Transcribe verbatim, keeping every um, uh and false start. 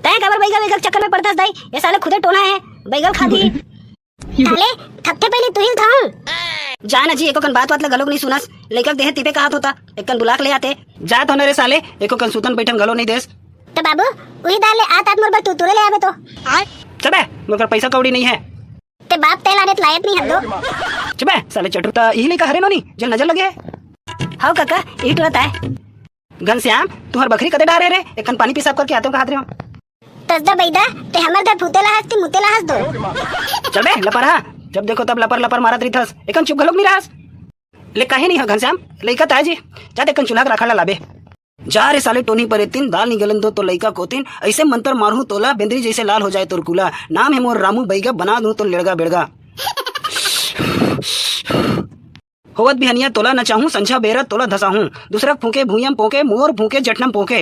तैं काबर बैगा बैगा के चक्कर में पड़थस दाई? ये साले खुदे टोना हे, बैगा ल खा दिही। साले, थपथे पहली तुही ल थाहूं। जा ना जी, एको कन बात बात ला घलोक नहीं सुनस। लइका के देहे तिपे कहत होता, एक कन बुला के ले आते। जात हो ना रे साले, एको कन सुतन बैठन घलो नहीं देस। तो बाबू, उही दार ले आत आत मोर बर तू तुरे ले आबे तो। चबे, मोर कर पैसा कौड़ी नहीं है। ते बाप तें लाने त लायक नहीं हस दो। चबे, साले चटुर त इही लइका हरे नोनी, जेन नजर लगे हे। हव काका, इही टुरा ताय। घनश्याम, तुहर बखरी कते डारे रे? एकन पानी पेशाब करके आते हो कहात रे हो। तसदा बैदा, ते हमर घर फूते ला हस कि मुते ला हस दो। चबे, लपर हा, जब देखो तब लपर लपर मारत रहिथस, एकन चुप घलोक नहीं रहस। ले काहे नहीं ह घनश्याम, लइका ताय जी, जा ते एकन चूल्हा के राखा ला लाबे। जा रे साले टोनी परेतिन, दाल निगलन दो तो लइका कोतिन, ऐसे मंतर मारहूं तोला, बेंदरी जैसे लाल हो जाए तोर कूला। नाम है मोर रामू बैगा, बना दूं तो लेड़गा बेड़गा। होवत बिहनिया तोला नचाहूं, संझा बेरा तोला धसाहूं। दूसरा फूंके भूयम पोंके, मोर फूंके जठनम पोंके।